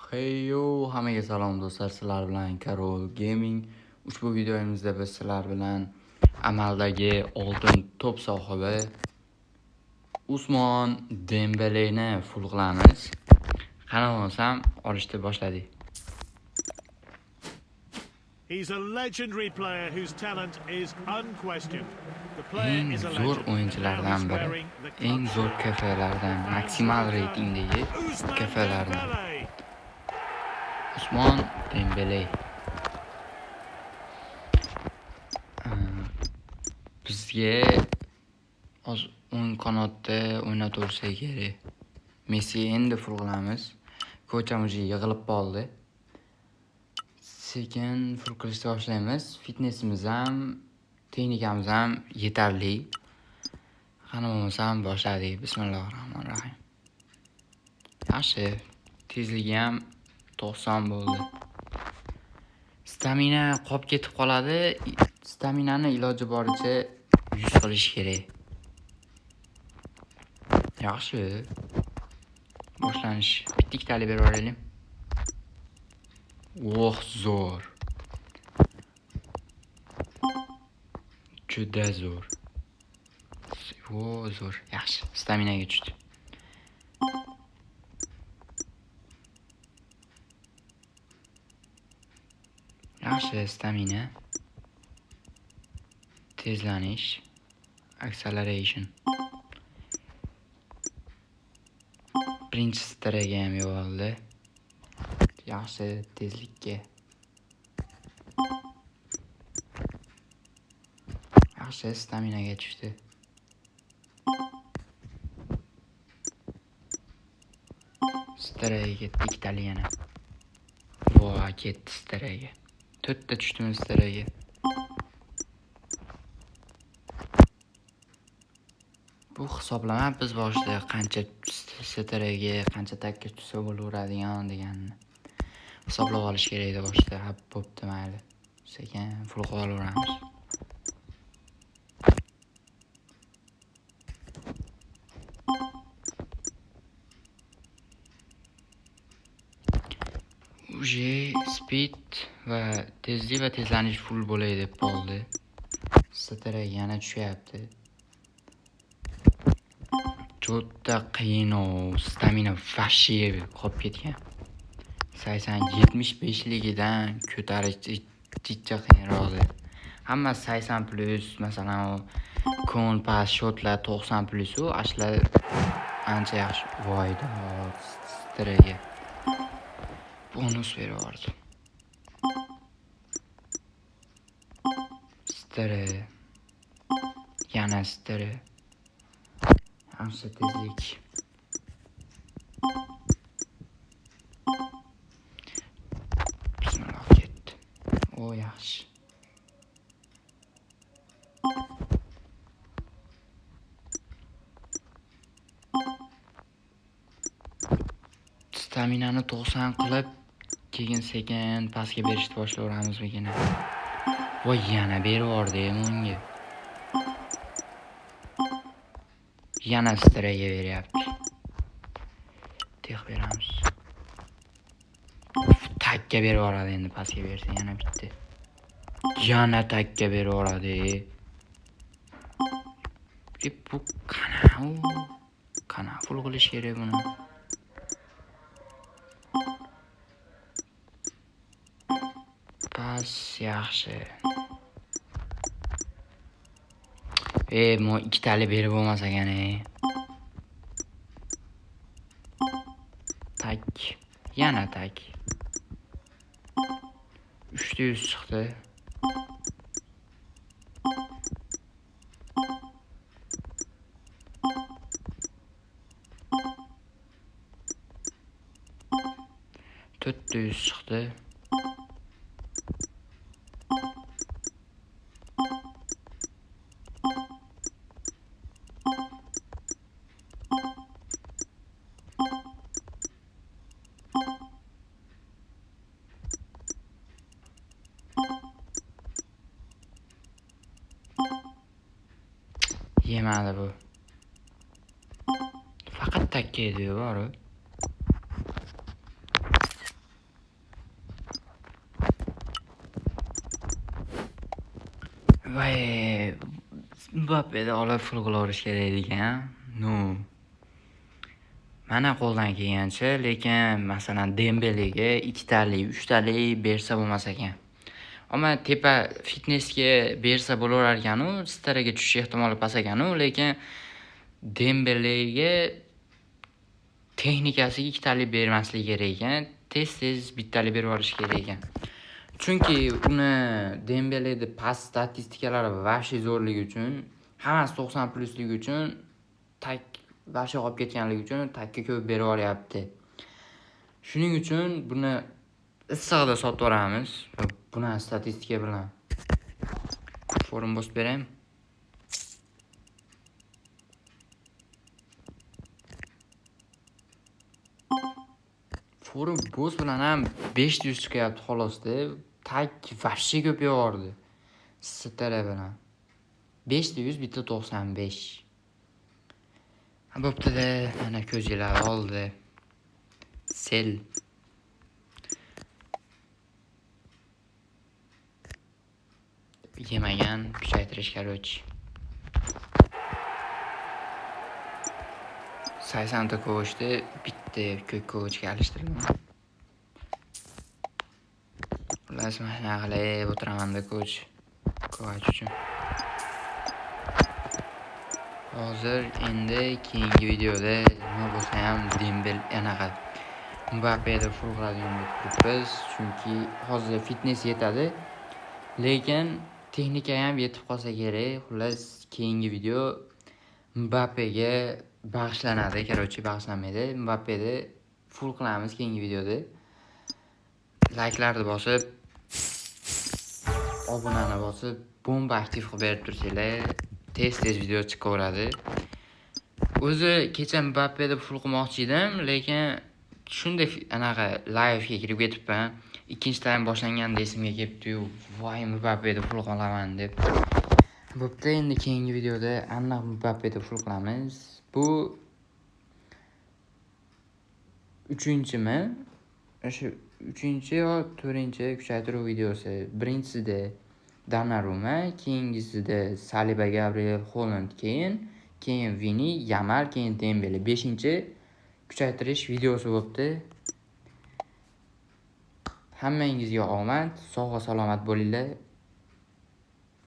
Heyo, hammaga salom do'stlar, sizlar bilan Karol Gaming. Ushbu videomizda biz sizlar bilan amaldagi oltin to'p sohibi Usmon Dembeleni full qilamiz. Qani bo'lsam olishni boshladik. He's a legendary player whose talent is unquestioned. The player Eng is a zo'r legend, and now o'yinchilardan he's biri, wearing the club eng zo'r shirt. KFlardan, Fans maksimal welcome reytingdagi Ousmane KFlardan Dembele. Usmon Dembele. Bizga hozir o'ng qanotda o'ynataversa kerak. Messi endi full qilamiz. Ko'cham уже yig'ilib qoldi. Sekin full qilishni boshlaymiz. Fitnesimiz ham, texnikamiz ham yetarli. Qani bo'lmasam boshladik. Bismillahirrohmanirrohim. Yaxshi, tezligi ham 90 bo'ldi. Stamina qolib ketib qoladi. Staminani iloji boricha 100 qilish kerak. Yaxshi. Boshlanish. Bitta ikkitali berib yuboraylik. Oh, zo'r. Juda zo'r. O, zo'r. Yaxshi, staminaga tushdi. Yaxshi, stamina. Tezlanish. Acceleration. Birinchi staraga ham yo'qoldi. Yaxshi tezlikka. Yaxshi staminaga tushdi. Staraga ketdi ikkitali yana. Voy, ketdi staraga. To'rtta tushdimi staraga. Bu hisoblamabmiz boshida qancha staraga, qancha takka tushsa bo'laveradigan deganini. Hisoblab olish kerak edi boshida. Ha, bo'pti, mayli. Sekin full qilib olaveramiz. Уже speed va tezlik va tezlanish full bo'lay deb qoldi. Stara yana tushyapti. Juda qiyin u, stamina вообще qolib ketgan. 80 75ligidan ko'tarish jicha qiyinroq. Hamma 80 plus, masalan, u kon pas shotlar 90 plus u, ashlar ancha yaxshi. Voy dod, staraga. Bonus berib yubordi. Stara. Yana stara. Yaxshi tezlik. Bismillah ketdi. O, yaxshi. Staminani 90 qilib, keyin sekin pastga berishni boshlayveramizmikin? Voy, yana berib yubordi unga. Yana staraga beryapti. Tex beramiz. Takka berib yuboradi endi pastga bersa yana bitta. Yana takka berib yuboradi. Bu qana u? Qana full qilish kerak buni? Pas yaxshi. Mo ikkitali berib bo'lmas ekan, Tak. Yana tak. Uchta yuz chiqdi. To'rtta yuz chiqdi. Yemadi bu. Faqat takka edi-yu borib. Voy, Mbappeni olib full qilaverish kerak ekan. Ну, mana qo'ldan kelgancha, lekin masalan Dembelega ikkitalik, uchtalik bersa bo'lmas ekan. Ammo tepa fitnessga bersa bo'laverar ekan-u, staraga tushish ehtimoli past ekan-u, lekin Dembelega texnikasiga ikkitalik bermaslik kerak ekan, tez-tez bittalik berib yuborish kerak ekan. Chunki uni Dembeleni past statistikalari вообще zo'rligi uchun, hammasi 90 plusligi uchun tak вообще qolib ketganligi uchun takka ko'p berib yuboryapti. Shuning uchun buni issig'ida sotib yuboramiz. Buni statistika bilan. Forum bosib beraymi? Forum bos bilan ham 500 chiqyapti xolosda. Tak вообще ko'p yubordi. Stara bilan. 500 bitta 95. Bo'pti-da, mana ko'zinglar oldi. Sel. Yemagan kuchaytirish, короче. 80 ta kovuchni bitta ko'k kovuchga alishtirdim. Xullas, mana shunaqa qilib o'tiraman-da kovach uchun. Hozir endi keyingi videoda nima bo'lsa ham Dembele anaqa Mbappeni full qiladigan bo'lib turibmiz, chunki hozir fitness yetadi, lekin texnika ham yetib qolsa kerak. Xullas, keyingi video Mbappega bag'ishlanadi, короче, bag'ishlanmaydi. Mbappeni full qilamiz keyingi videoda. Likelarni bosib, obunani bosib, bomba aktiv qilib berib tursanglar, tez-tez video chiqaveradi. O'zi kecha Mbappeni full qilmoqchi edim, lekin shunday anaqa live'ga kirib ketibman. Ikkinchi taym boshlanganda esimga kelibdi-yu, voy Mbappeni full qilaman deb. Bo'pti, endi keyingi videoda aniq Mbappeni full qilamiz. Bu uchinchimi? O'sha uchinchi yo to'rtinchi kuchaytiruv videosi. Birinchisida Donnarumma, keyingisida Saliba, Gabriel, Haaland, keyin Vini, Yamal, keyin Dembele. 5-chi kuchaytirish videosi bo'pti. Hammangizga omad, sog' va salomat bo'linglar.